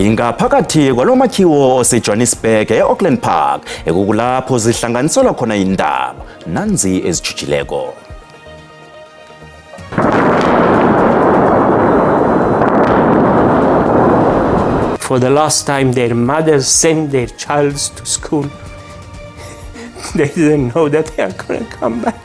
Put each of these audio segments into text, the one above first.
Singaphakathi kwalomakhiwo oseJohannesburg e-Auckland Park, ekukulapho zihlanganiselwa khona indaba nanzi ezitjhujileko. For the last time, their mothers sent their child to school. They didn't know that they are going to come back.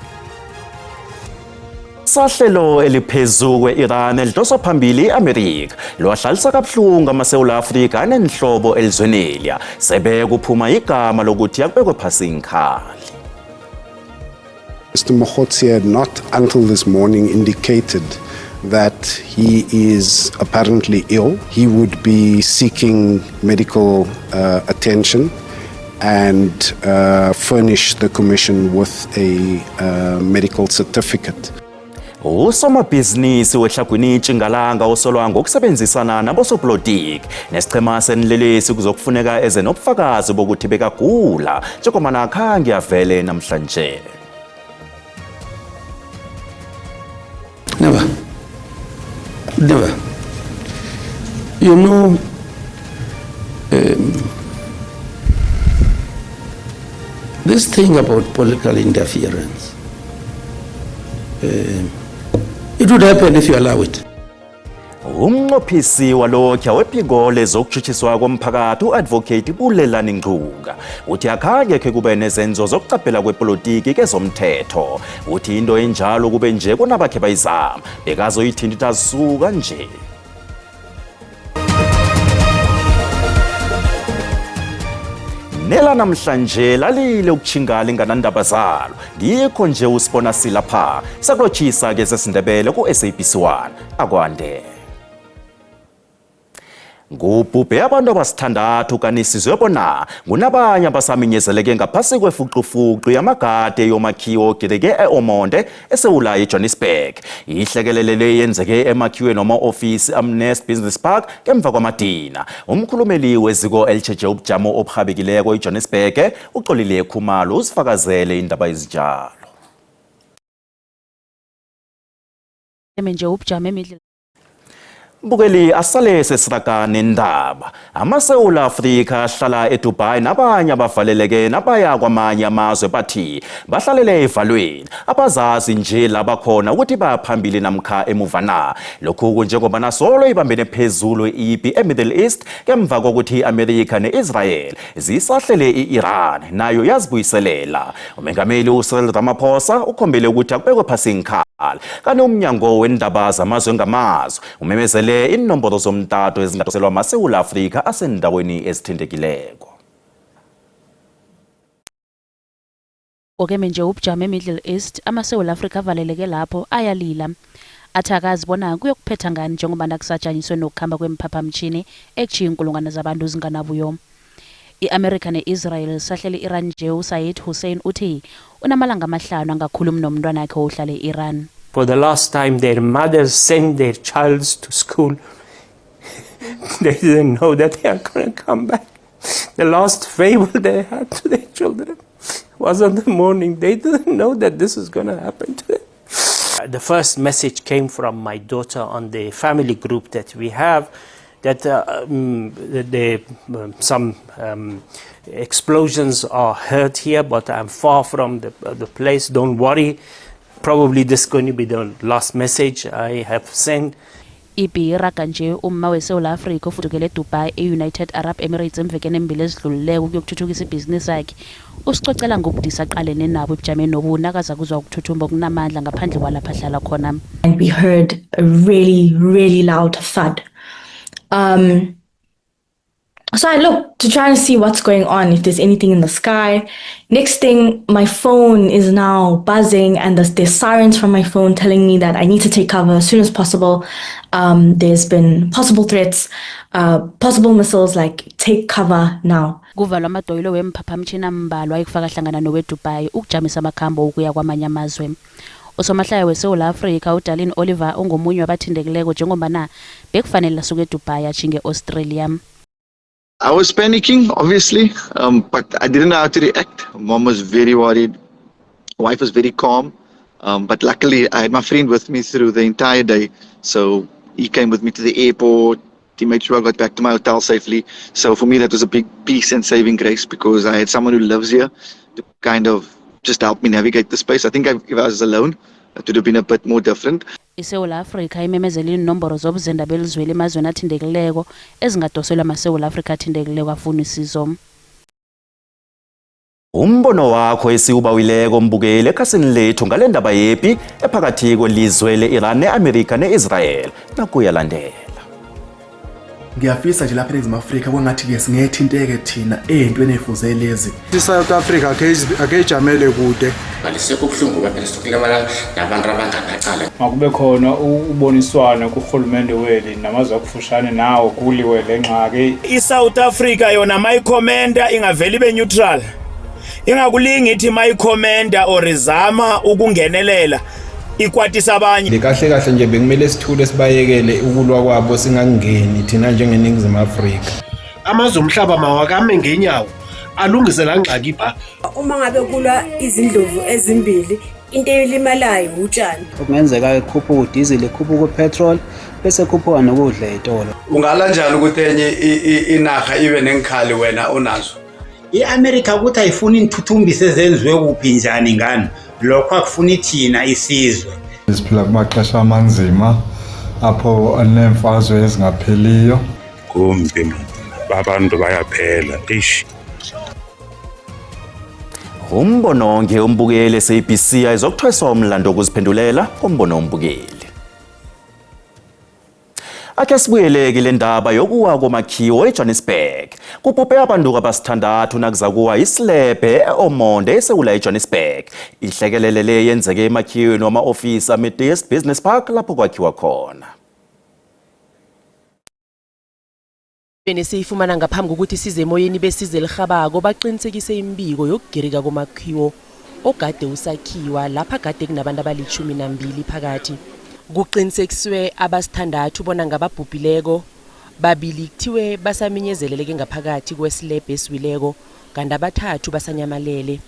Sahlelo eliphezu kwe-Iran elidoswa phambili i-Amerika lwahlalisa kabuhlungu amaSewula Afrika anenhlobo elizwenilia sebe kuphuma igama lokuthi akubekwe phasi inkhali. Mr. Mogotsi had not until this morning indicated that he is apparently ill. He would be seeking medical attention and furnish the commission with a medical certificate. Usomabhizinisi wehlagwini Tjingalanga osolwa ngokusebenzisana nabosopolitiki nesichema senilelesi kuzokufuneka eze nobufakazi bokuthi bekagula njengoba akhange avele namhlanje. Never. Never. You know, this thing about political interference, it would happen if you allow it. Umnqophisi walokhu wephiko lezokutshutshiswa komphakathi u-Advocate Bulelani Ngcuka uthi akhange khe kube nezenzo zokucaphela kwepolitiki kezomthetho. Uthi into enjalo kube nje kunabakhe bayizama bekazoyithintitha zisuka nje. Nela namhlanje lalile ukutjhinga linganandaba zalo, ngikho nje usibona silapha sakulotshisa ke sesiNdebele ku-SABC 1. Akwande. Ngubhubhe abantu abasithandathu kanisizwe bona ngunabanye abasaminyezeleke ngaphasi kwefuqufuqu yamagade yomakhiwo ogilike e-Omonde eSewula yeJohannesburg. Ihlekelele le yenzeke emakhiweni wama-ofisi Amnest Business Park ngemva kwamadina. Umkhulumeli weziko elitjheje ubujamo oburhabekileko iJohannesburg uXolile Khumalo uzifakazele indaba ezinjalo. Nje ubujamo emidlalo. Mbukeli, asale sesiraga nendaba. AmaSewula Afrika ahlala eDubai nabanye abavaleleke nabaya kwamanye amazwe bathi bahlalele evalweni. Abazazi nje labakhona ukuthi bayaphambili namkha emuva na. Lokhu kunjengoba nasolo ibambene phezulu ipi eMiddle East ngemva kokuthi i-Amerika ne-Israel zisahlele i-Iran nayo yazibuyiselela. Umengameli uCyril Ramaphosa ukhombele ukuthi akubekwe phasi inkhali. Kanti umnyango wendaba zamazwe ngamazwe umemezele inomboro zomtato ezingadoselwa maSewula Afrika asendaweni ezithintekileko. Okeme nje ubujamo eMiddle East, amaSewula Afrika avaleleke lapho ayalila. Athi akazi bona kuyokuphetha ngani njengoba nakusajanyiswe nokukhamba kwemphaphamtjhini ekutjhiya iinkulungwane zabantu zinganabuyo. I-America ne-Israel sahlele i-Iran nje uSayed Hussein uthi unamalanga amahlanu angakhulumi nomntwanakhe ohlala e-Iran. For the last time, their mothers sent their child to school. They didn't know that they are going to come back. The last favor they had to their children was on the morning. They didn't know that this is going to happen to them. The first message came from my daughter on the family group that we have, that some explosions are heard here, but I'm far from the place. Don't worry. Probably this is going to be the last message I have sent. Ipi iraga nje umma weSewula Afrika ofudukele eDubai e-United Arab Emirates emvekeni embili ezidlulileko ukuyokuthuthukisa ibhizinisi yakhe usicocela ngobudisi aqalene nabo ebujameni nobu nakaza kuzwa ukuthuthumba okunamandla ngaphandle kwalapha ahlala khona. And we heard a really, really loud thud. So I looked to try and see what's going on, if there's anything in the sky. Next thing, my phone is now buzzing and there's sirens from my phone telling me that I need to take cover as soon as possible. There's been possible threats, possible missiles, like take cover now. Kuvalwa amadoyilo wemphaphamtjhini ambalwa ekufaka hlangana noweDubai ukujamisa amakhambo ukuya kwamanye amazwe. Usomahlaya weSewula Afrika uDarlene Oliver ungomunye wabathintekileko njengombana bekufanele asuke eDubai atjhinge e-Australia. I was panicking, obviously, but I didn't know how to react. Mom was very worried. Wife was very calm. But luckily, I had my friend with me through the entire day. So he came with me to the airport. He made sure I got back to my hotel safely. So for me, that was a big peace and saving grace because I had someone who lives here to kind of just help me navigate the space. I think if I was alone, it would have been a bit more different. ISewula Afrika imemezele iinomboro zobuzenda belizweli emazweni athintekileko ezingadoselwa maSewula Afrika athintekileko afuna isizo. Umbono wakho esiwubawileko mbukeli ekhasini lethu ngale ndaba yepi ephakathi kwelizwe le-Iran ne-Amerika ne-Israel nakuyalandela. Ngiyafisa nje lapha eNingizimu Afrika kwangathi-ke singethinteke thina ey'ntweni ey'fuze lezi. I-South Africa ake ijamele kude. Alisekho ubuhlungu ngoba phela sokulimala nabantu abanganacala. Makube khona uboniswano kurhulumente weli namazwe akufushane nawo kuliwe le ngxaki. ISouth Africa yona mayikhomenta ingavele ibe neutral. Ingakulingi ithi mayikhomenta or izama ukungenelela ikwatisa abanye. Kahle kahle nje bekumele sithule sibayekele ukulwa kwabo singangeni thina njengeNingizimu Afrika. Amazwe omhlaba mawakame ngenyawo alungise la ngxaki pha. Uma ngabe kulwa izindlovu ezimbili into elimalayo utshani. Okungenzeka ikhuphuka udizili, ikhuphuka upetrol bese khuphuka nokudla ey'tolo. Ungala njani ukuthi enye inarha ibe nenkhali wena onazo? I-Amerika ukuthi ayifuni iinthuthumbisi ezenziwe kuphi njani ngani lokho akufuni thina isizwe. Siphila kumaxesha amanzima apho neemfazwe ezingapheliyo. Kumbi man, abantu bayaphela eish. Umbono nge umbukeli SABC ayizokuthweswa umlando wokuziphendulela kombono wombukeli. Ake sibuyele kile ndaba yokuwa komakhiwo eJohannesburg. Kubhubhe abantu abasithandathu nakuza kuwa isilebhe e-Omonde esewula eJohannesburg. Ihlekelele le yenzeke emakhiweni wama-ofisi Amideast Business Park lapho kwakhiwa khona. Nesiyifumana ngaphambi kokuthi size emoyeni besize elirhabako baqinisekise imibiko yokugirika komakhiwo ogade usakhiwa lapha gade kunabantu abali-12 phakathi. Kuqinisekiswe abasithandathu bona ngababhubhileko, babili kuthiwe basaminyezeleleke ngaphakathi kwesilebhe esiwileko kanti abathathu basanyamalele.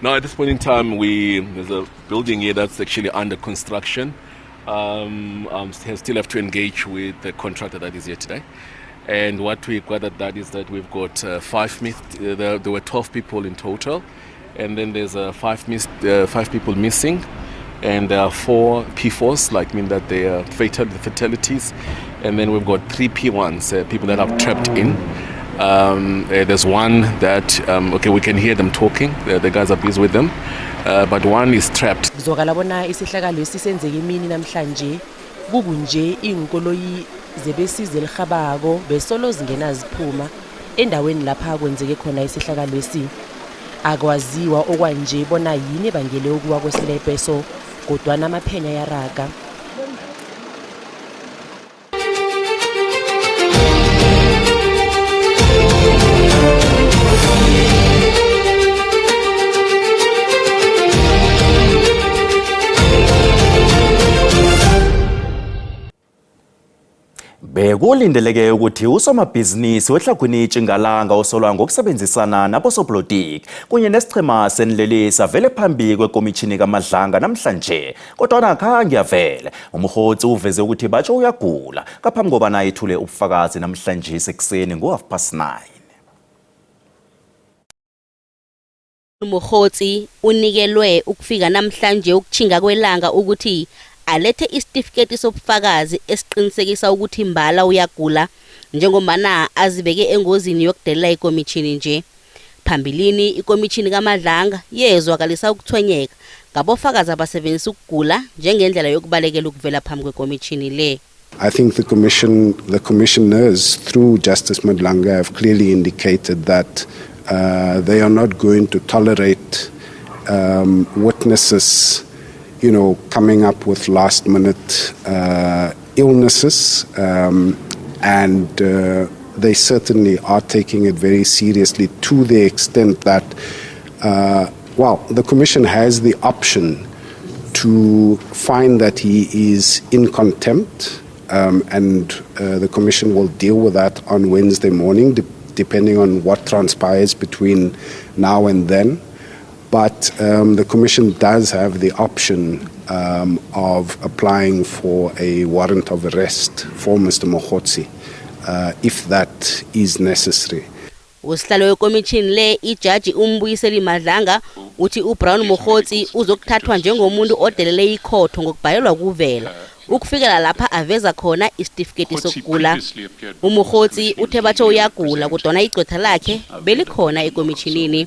Now, at this point in time, we there's a building here that's actually under construction. Still have to engage with the contractor that is here today. And what we gathered that is that we've got five missed. There were 12 people in total, and then there's five people missing, and there are four P4s, like mean that they are fatal fatalities, and then we've got three P1s, people that are trapped in. There's one that okay, we can hear them talking. The guys are busy with them, but one is trapped. Kuzwakala bona isehlakalo esisenzeke emini namhlanje kukunje iinkoloyi zebesizo elirhabako besolo zingena ziphuma endaweni lapha kwenzeke khona isehlakalo esi. Akwaziwa okwanje bona yini ebangele ukuwa kwesilepeso kodwana amaphenya yaraga. Bekulindeleke ukuthi usomabhizinisi weTlhagwini Tjingalanga osolwa ngokusebenzisana nabosopolitiki kunye nesichema senilelisi avele phambi kwekomitjhini kaMadlanga namhlanje, kodwana khange avele. UMogotsi uveze ukuthi batsho uyagula ngaphambi kobana ethule ubufakazi namhlanje sekuseni ngo-9:30. Mogotsi unikelwe ukufika namhlanje ukutjhinga kwelanga ukuthi alethe isitifiketi sobufakazi esiqinisekisa ukuthi mbala uyagula njengombana azibeke engozini yokudelela ikomitjhini nje. Phambilini ikomitjhini kaMadlanga yezwakalisa ukuthwenyeka ngabofakazi abasebenzisa ukugula njengendlela yokubalekela ukuvela phambi kwekomitjhini le. I think the commission, the commissioners through Justice Madlanga have clearly indicated that they are not going to tolerate witnesses coming up with last minute illnesses, and they certainly are taking it very seriously to the extent that, well, the commission has the option to find that he is in contempt, and the commission will deal with that on Wednesday morning, depending on what transpires between now and then. But the commission does have the option of applying for a warrant of arrest for Mr. Mogotsi. uh, if that is necessary. Usihlalo wekomitjhini le ijaji uMbuyiseli Madlanga uthi uBrown Mogotsi uzokuthathwa njengomuntu odelele ikhotho ngokubhalelwa kuvela ukufikela lapha aveza khona isitifiketi sokugula. UMogotsi uthe batjho uyagula kodwana igcwetha lakhe belikhona ekomitjhinini.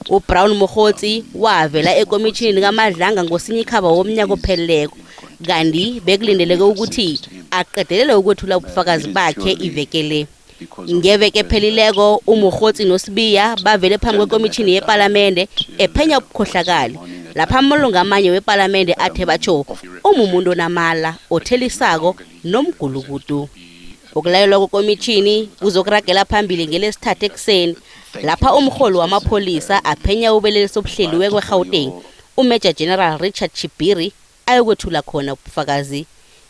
UBrown Mogotsi wavela ekomitjhinini kaMadlanga ngoSinyikhaba womnyaka opheleleko kanti bekulindeleke ukuthi aqedelele ukwethula ubufakazi bakhe iveke le. Ngeveke ephelileko uMogotsi noSibiya bavele phambi kwekomitjhini yepalamende ephenya ubukhohlakali lapha amalungu amanye wepalamende athe batjho umumuntu onamala othelisako nomgulukudu. Ukulayelwa kwekomitjhini kuzokuragela phambili ngelesithathu ekuseni lapha umrholi wamapholisa aphenya ubelelesi obuhleliweko eGauteng uMajor General Richard Chibiri ayokwethula khona ubufakazi.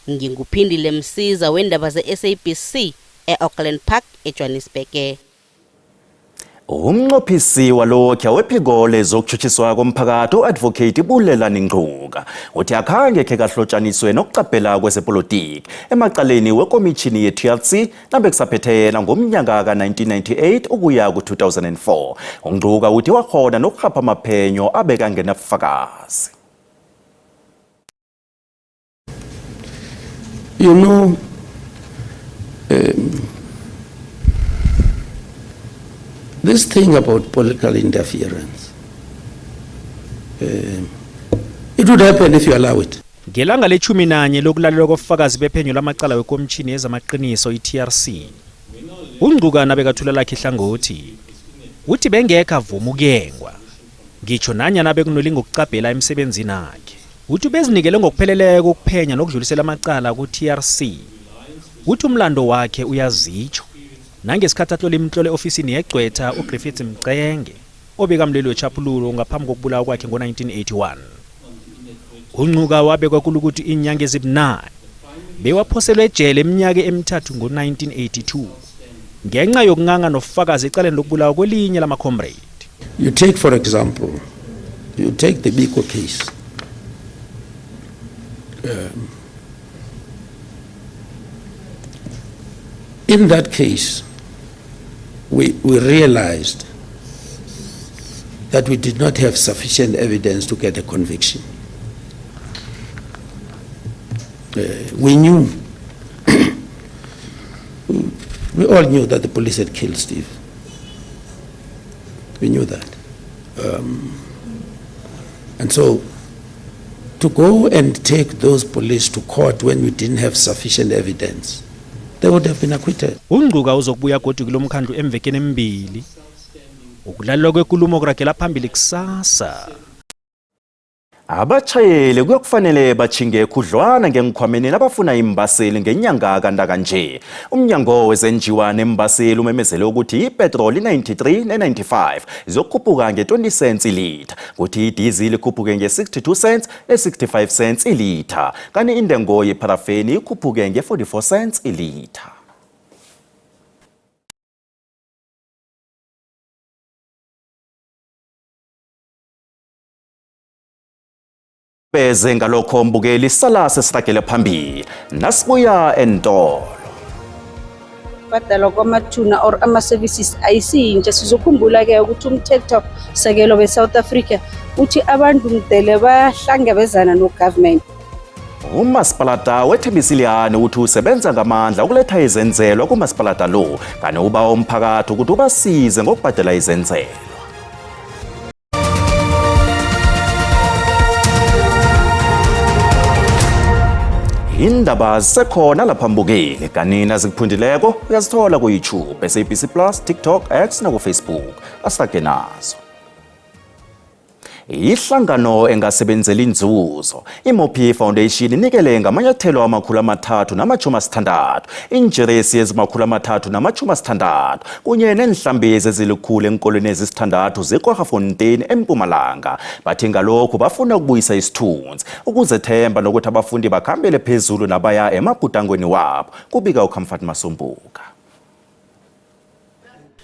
Nginguphindile Msiza weendaba ze-SABC e-Auckland Park eJwanisbhege. Umnqophisi walokhu wephiko lezokutshutshiswa komphakathi u-Advocate Bulelani Ngcuka uthi akhange khe kahlotshaniswe nokucabhela kwezepolitiki emacaleni wekomitjhini ye-TRC nabekusaphethe yena ngomnyaka ka-1998 ukuya ku-2004. UNgcuka uthi wakhona nokurhapha amaphenyo abekangenabufakazi. You know, this thing about political interference, it would happen if you allow it. Ngelanga lechumi nanye lokulalelwa kobufakazi bephenyo lamacala wekomitjhini yezamaqiniso i-TRC, uNgcukana bekathula lakhe ihlangothi uthi bengekho avuma ukuyengwa ngitsho nanyana bekunolinga ukucabhela emsebenzini akhe. Uthi ubezinikele ngokupheleleko ukuphenya nokudlulisela amacala ku-TRC. Uthi umlando wakhe uyazitjho. Nangesikhathi atlola imitlolo e-ofisini yegcwetha uGriffiths Mcenge, obekamlweli wetjhaphululo ngaphambi kokubulawa kwakhe ngo-1981. UNcuka wabekwa kulukuthi iinyanga ezibunane bewaphoselwa ejele iminyaka emithathu ngo-1982 ngenxa yokunghangha nofakazi ecaleni lokubulawa kwelinye lama-comrade. You take, for example, you take the Biko case. In that case, we realized that we did not have sufficient evidence to get a conviction. We knew, we all knew that the police had killed Steve. We knew that. And so to go and take those police to court when we didn't have sufficient evidence, they would have been acquitted. UNgcuka uzokubuya godu kilomkhandlu emvekeni emibili. Ukulalelwa kwekulumo kuragela phambili kusasa. Abatjhayeli kuyokufanele batjhinge khudlwana ngenkhwameni nabafuna iimbaseli ngenyanga kantaka nje. Umnyango wezenjiwa nembaseli umemezele ukuthi ipetroli 93 ne-95 ziyokukhuphuka nge-20 cents ilitha, kuthi idizili ikhuphuke nge-62 cents ne-65 cents ilitha, kanti intengo yepharafeni ikhuphuke nge-44 cents ilitha. Beze ngalokho mbukeli sala sesiragele phambili nasibuya entolo. Badalwa kwamathuna or ama-services ayisiyintsha. Sizokhumbula-ke ukuthi umthetho sekelo we-South Africa uthi abantu mdele bahlangabezana no-government. Umasipalata weThembisiliyane uthi usebenza ngamandla ukuletha izenzelwa kumasipalata lo, kanti uba umphakathi ukuthi ubasize ngokubhadela izenzelwa. Indaba zisekhona lapha mbukeli, kanina zikuphundileko uyazithola ku-YouTube, SABC Plus, TikTok, X naku-Facebook. Asirage nazo. Ihlangano engasebenzeli inzuzo iMopi Foundation inikele ngamanyathelo 360, iinjeresi ezimakhulu 360 kunye neenhlambezi ezilikhulu enkolweni ezisithandathu zeKwaggafontein eMpumalanga. Bathi ngalokhu bafuna ukubuyisa isithunzi, ukuzethemba nokuthi abafundi bakhambele phezulu nabaya emabhudangweni wabo, kubika uComfort Masombuka.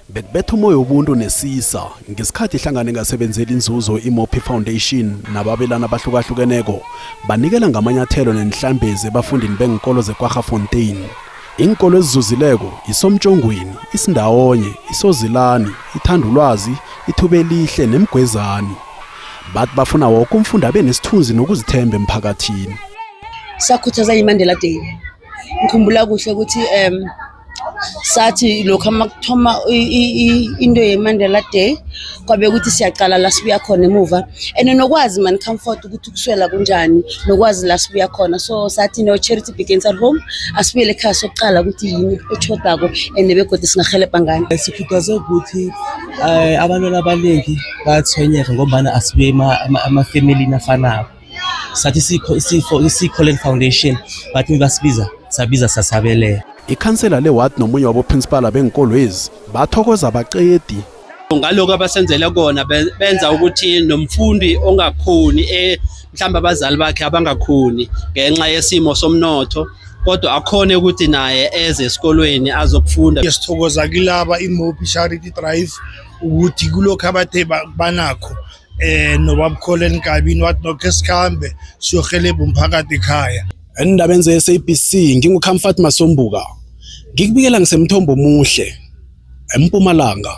Bekubetha umoya wobuntu nesisa ngesikhathi ihlangano engasebenzeli inzuzo iMopi Foundation nababelani abahlukahlukeneko banikela ngamanyathelo nenhlambezi ebafundini beenkolo zeKwaggafontein. Iinkolo ezizuzileko yiSomtjongweni, iSindawonye, iSozilani, iThandulwazi, iThubelihle neMgwezani. Bathi bafuna woke umfundi abe nesithunzi nokuzithemba emphakathini. Sakhuthaza iMandela Day. Ngikhumbula kuhle ukuthi um sathi lokhu makuthoma into ye-Mandela Day kwabe ukuthi siyaqala la sibuya khona emuva and nokwazi man comfort ukuthi ukuswela kunjani nokwazi la sibuya khona so sathi no charity begins at home asibuyele ekhaya sokuqala ukuthi yini eshodako and begodu singahelebha ngani. Sikhuthaze ukuthi abantwana abaningi bayathwenyeka ngombana asibuye emafemelini afanako. Sathi siyi-Collen Foundation bathi basibiza sabiza sasabelela. Ikhansela leward nomunye waboprinsipala beenkolwezi bathokoza baqedi. Ngalokho abasenzele kona benza ukuthi nomfundi ongakhoni mhlawumbe abazali bakhe abangakhoni ngenxa yesimo somnotho kodwa akhone ukuthi naye eze esikolweni azokufunda. Sithokoza kilaba iMopi Charity Drive ukuthi kulokhu abathe banakho nobaba Collen Nkabini wathi nokho esikhambe siyohelebha umphakathi ekhaya. Endabeni ze-SABC nginguComfort Masombuka. Ngikubikela ngisemthombo omuhle eMpumalanga.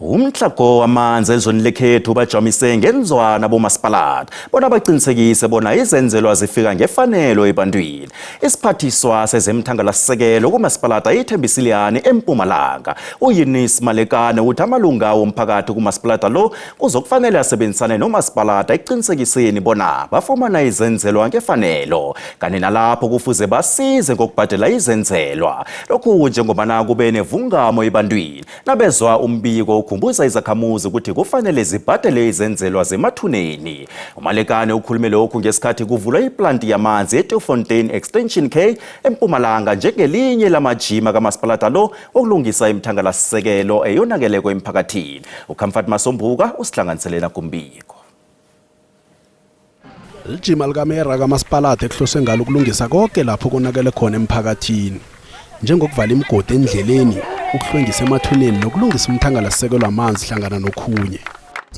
Umtlhago wamanzi elizweni lekhethu bajamise ngenzwana bomasipalata bona baqinisekise bona izenzelwa zifika ngefanelo ebantwini. Isiphathiswa sezemthangalasisekelo kumasipalata iThembisiliyane eMpumalanga uEunice Malekane uthi amalunga womphakathi kumasipalata lo kuzokufanele asebenzisane nomasipalata ekuqinisekiseni bona bafumana izenzelwa ngefanelo kanti nalapho kufuze basize ngokubhadela izenzelwa. Lokhu njengobana kube nevungamo ebantwini nabezwa umbiko ukhumbuza izakhamuzi ukuthi kufanele zibhadele izenzelwa zemathuneni. UMalekane ukhulume lokhu ngesikhathi kuvulwa iplanti yamanzi eTurffontein Extension K eMpumalanga njengelinye lamajima kamasipalata lo okulungisa imithangalasisekelo eyonakeleko emphakathini. UComfort Masombuka usihlanganiselela kumbiko. Lijima likameyara kamasipalata ekuhloswe ngalo ukulungisa konke lapho konakele khona emphakathini, njengokuvala imigodi endleleni, ukuhlwengisa emathuneni nokulungisa umthangalasisekelo wamanzi hlangana nokhunye.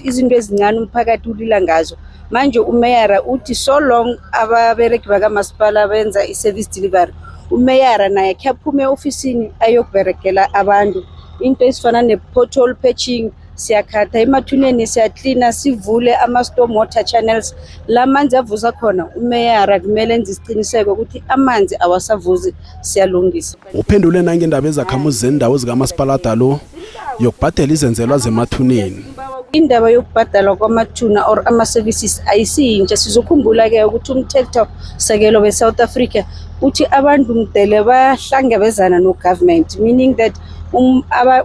Izinto ezincane umphakathi ulila ngazo manje umeyara uthi so long ababeregi bakamasipala benza i-service delivery umeyara naye khe aphume e-ofisini ayokuberegela abantu into ezifana ne-pothole patching siyakhatha emathuneni siyaklina sivule ama-storm water channels la manzi avuza khona umeyara kumele enze isiqiniseko ukuthi amanzi awasavuzi siyalungisa. Uphendule nangendaba ezakhamuzi zendawo zikamasipalata lo yokubhadela izenzelwa zemathuneni. Indaba yokubhadalwa kwamathuna or ama-services ayisiyintsha. Sizokhumbula-ke ukuthi umthetho sekelo we-South Africa uthi abantu mdele bahlangabezana no-government, meaning that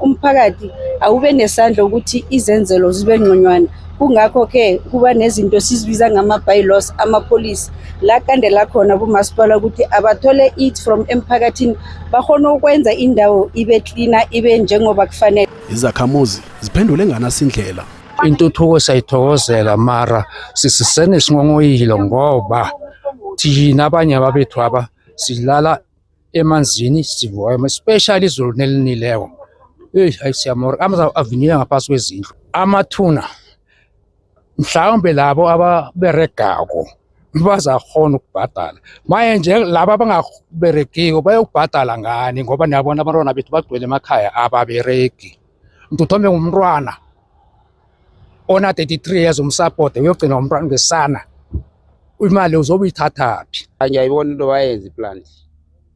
umphakathi awube nesandla ukuthi izenzelo zibe ngconywana. Kungakho-ke kuba nezinto sizibiza ngama-bylaws, ama-policy la kandela khona kumasipala ukuthi abathole it from emphakathini bakhona ukwenza indawo ibe cleaner ibe njengoba kufanele. Izakhamuzi ziphendule nganasindlela. Intuthuko siyayithokozela mara sisisenesinghonghoyilo ngoba thina abanye ababethu aba silala emanzini sivuka especially izulu nelinileko. Eyi hayi siyamora amanzi avinyile ngaphasi kwezindlu. Amathuna mhlawumbe labo ababeregako bazakhona ukubhadala maye nje laba abangaberegiko bayokubhadala ngani ngoba niyabona abantwana bethu bagcwele emakhaya ababeregi. Mntu uthome ngumntwana ona 33 years umsapote uyogcina umntwana ngesana imali uzobe uyithathaphi? Ngiyayibona into bayenza iplant,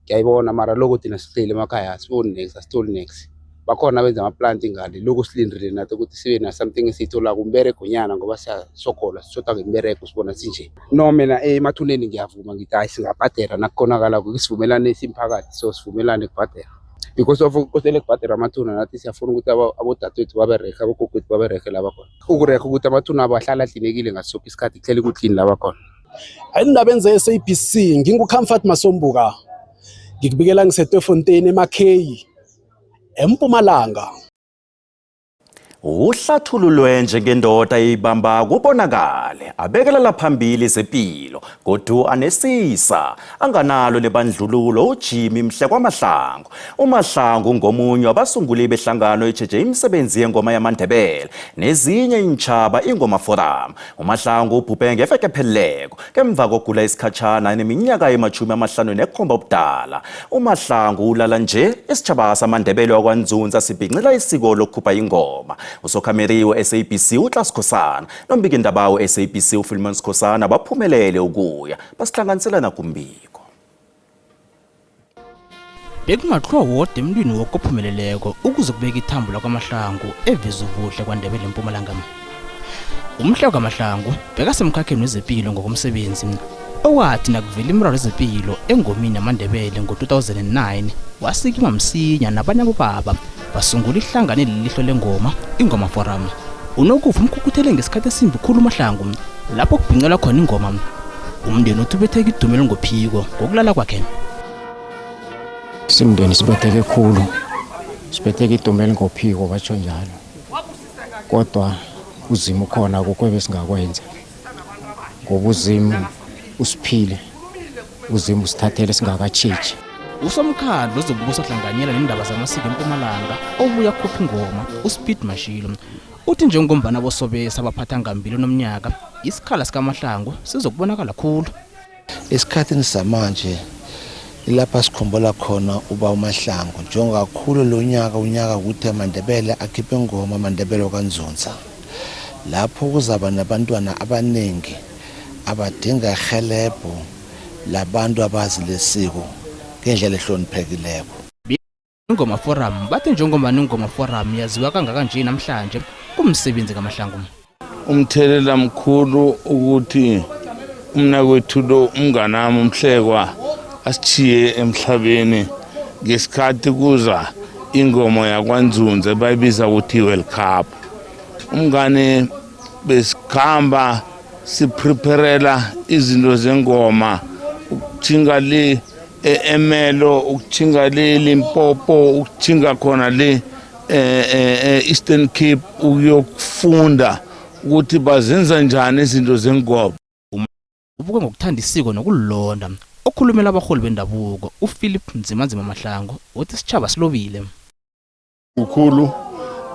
ngiyayibona mara lokhu thina sihleli emakhaya asiboni next, asitholi next. Bakhona abenza amaplanti ngale lokhu silindile nathi ukuthi sibe na something esiyitholako umberegonyana ngoba siyasokola sishoda ngemberego sibona sinje. No mina emathuneni ngiyavuma ngithi hayi singabhadela nakukhonakala isivumelane simphakathi so sivumelane kubhadela because of kosele kubhadela amathuna nathi siyafuna ukuthi abodadewethu baberehe abogogwethu baberehe laba khona. Ukurehe ukuthi amathuna abo ahlala ahlinekile ngaso soke isikhathi kuhlele kuclean laba khona. Endabeni ze-SABC nginguComfort Masombuka. Ngikubikela ngiseTwefontein eMakheyi, eMpumalanga. Uhlathululwe njengendoda eyibamba kubonakale abekelela phambili zepilo godu anesisa anganalo lebandlululo uJimmy Mhle kwaMahlangu. UMahlangu ngomunye wabasunguli behlangano etjheje imisebenzi yengoma yamaNdebele nezinye iintjhaba iNgoma Forum. UMahlangu ubhubhe ngeveke ephelileko ngemva kokugula isikhatjhana eneminyaka ema-57 ubudala. UMahlangu ulala nje isitjhaba samaNdebele wakwaNzunza sibhincela isiko lokukhupha ingoma. Usokhameri we-SABC uTla Sikhosana nombikindaba we-SABC uPhilemon Sikhosana baphumelele ukuya basihlanganisela nakumbiko. Bekungatlhuwa wodwa emntwini woke ophumeleleko ukuze kubeka ithambo lakwaMahlangu eVezubuhle kwaNdebele eMpumalanga. Umhla kaMahlangu bekasemkhakheni wezepilo ngokomsebenzi owathi nakuvela imiraro yezepilo engomini yamaNdebele ngo-2009 wasikima msinya nabanye abobaba basungula ihlangano elilihlo lengoma iNgoma Forum. Unokufa umkhukhuthele ngesikhathi esimbi khulu uMahlangu lapho kubhincelwa khona ingoma. Umndeni uthi ubetheke idumo elingophiko ngokulala kwakhe. Simndeni sibetheke khulu, sibetheke idumo elingophiko batsho njalo. Kodwa uZimu ukhona akukho ebesingakwenza ngoba uZimu usiphile, uZimu usithathele singakatjheji. Usomkhandlu ozobusa ohlanganyela nendaba zamasiko eMpumalanga obuya khupha ingoma uSpeed Mashilo uthi njengombana bosobesa baphatha ngambili nomnyaka isikhala sikaMahlangu sizokubonakala khulu. Esikhathini samanje ilapha sikhumbula khona uba uMahlangu njengoba kakhulu lo nyaka unyaka ukuthi amaNdebele akhiphe ingoma amaNdebele kaNzunza lapho kuzaba nabantwana abaningi abadinga ihelebho labantu abazi lesiko ngendlela ehloniphekileko. Ingoma Forum bathi njengombana iNgoma Forum yaziwa kangaka nje namhlanje kumsebenzi kaMahlangu. Umthelela mkhulu ukuthi umnakwethu lo umnganami uMhlekwa asitjhiye emhlabeni ngesikhathi kuza ingoma yakwaNzunza bayibiza ukuthi i-World Cup. Umngane besikhamba sipreparela izinto zengoma ukuthinga le e-Emelo ukuthinga le Limpopo ukuthinga khona le Eastern Cape ukuyokufunda ukuthi bazenza njani izinto zengoma. Ubuke ngokuthanda isiko nokulilonda. Okhulumela abarholi bendabuko uPhilip Nzimanzima Mahlangu uthi isitjhaba silobile. Kukhulu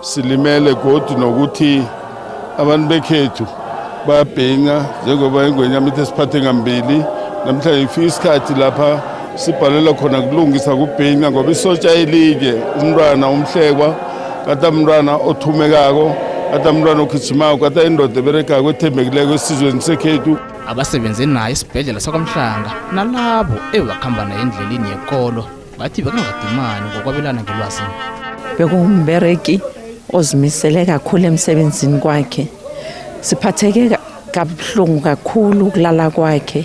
silimele godu nokuthi abantu bekhethu bayabhinca njengoba ingwenyama ithi siphathe ngambili namhlanje ifika isikhathi lapha sibhalelwa khona kulungisa kubhinca ngoba isotsha elinye umntwana umhlekwa kata mntwana othumekako kata mntwana ogijimako kata indoda eberegako ethembekileko esizweni sekhethu. Abasebenze naye esibhedlela saKwaMhlanga nalabo ebakhamba naye endleleni yekolo bathi bekangadimani ngokwabelana ngelwazi. Bekuwumbereki ozimisele kakhulu emsebenzini kwakhe. Siphatheke kabuhlungu kakhulu ukulala kwakhe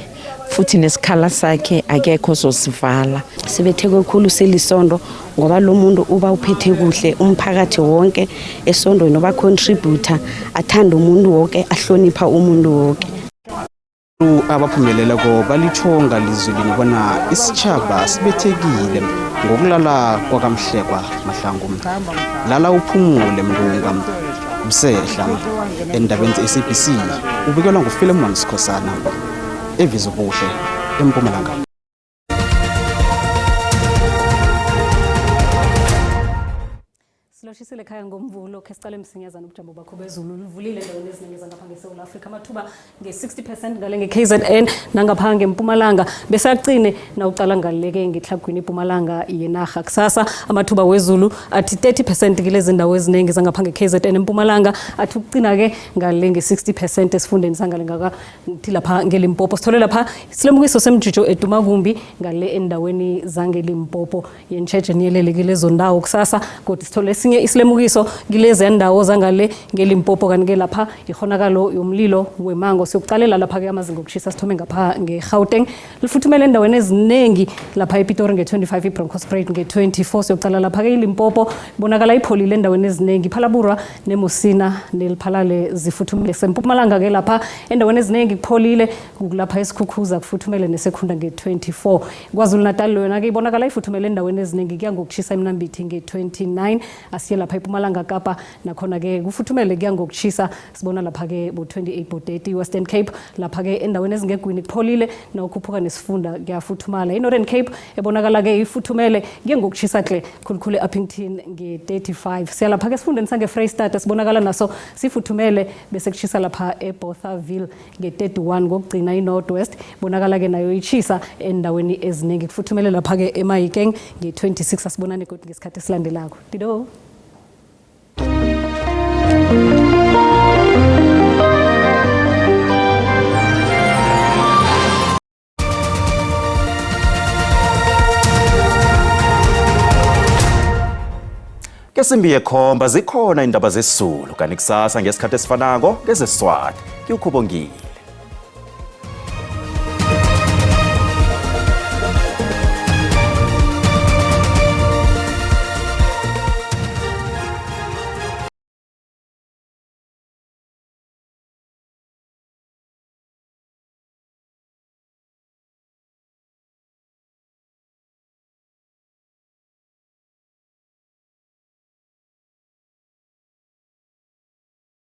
futhi nesikhala sakhe akekho ozosivala. Sibetheke khulu selisondo ngoba lo muntu uba uphethe kuhle umphakathi wonke esondweni uba contributor athanda umuntu wonke ahlonipha umuntu wonke. Abaphumeleleko balitjho ngalizwi linye bona isitjhaba sibethekile ngokulala kwakamhlekwa Mahlangu. Lala uphumule Mntungwa. Msehla endabeni ze-SABC ubikelwa nguPhilemon Sikhosana eVizobuhle eMpumalanga. Siloshisile ekhaya ngoMvulo khe siqale msinyazana ubujamo bakho bezulu livulile endaweni eziningi zangapha ngeSewula Afrika amathuba nge-60 percent ngale nge-KZN nangapha ngempumalanga bese aqine nawuqala ngaleke ngetlhagwini ipumalanga yenarha kusasa amathuba wezulu athi 30 percent kilezi ndawo eziningi zangapha nge-KZN empumalanga athi ukuqina-ke ngale nge-60 percent esifundeni sangale ngaka ngithi lapha ngeLimpopo sithole lapha isilemukiso semjujo edumakumbi ngale endaweni zangeLimpopo yenitjheje niyelele kilezo ndawo kusasa kodwa sithole esinye isilemukiso kilezi ndawo zangale ngeLimpopo kanti-ke lapha ikhonakalo yomlilo wemango siyokuqalela lapha-ke amazinga okushisa sithome ngapha nge-Gauteng lifuthumele endaweni eziningi lapha ePitori nge-25 iBronkhorstspruit nge-24 siyokuqala lapha-ke iLimpopo ibonakala ipholile endaweni eziningi iPhalaborwa neMusina neLiphalale zifuthumele sempumalanga-ke lapha endaweni eziningi kupholile kulapha eSikhukhuza kufuthumele neSekhunda nge-24 KwaZulu-Natal yona-ke ibonakala ifuthumele endaweni eziningi kuya ngokushisa eMnambithi nge-29. Siye lapha ePumalanga Kapa, nakhona-ke kufuthumele kuya ngokushisa, sibona lapha-ke bo-28 bo-30. Western Cape lapha-ke endaweni ezingegwini kupholile, nawukhuphuka nesifunda kuyafuthumala. I-Northern Cape ebonakala-ke ifuthumele kuye ngokushisa hle khulukhulu e-Upington nge-35. Siya lapha-ke esifundeni sange-Freystata, sibonakala naso sifuthumele bese kushisa lapha eBothaville nge-31. Kokugcina i-North West bonakala-ke nayo ishisa endaweni eziningi, kufuthumele lapha-ke eMahikeng nge-26. Asibonane kodwa ngesikhathi esilandelako. Dido. Kesimbi yekhomba zikhona indaba zesizulu, kanti kusasa ngesikhathi esifanako ngezesiswati. Ngiwukhubongile.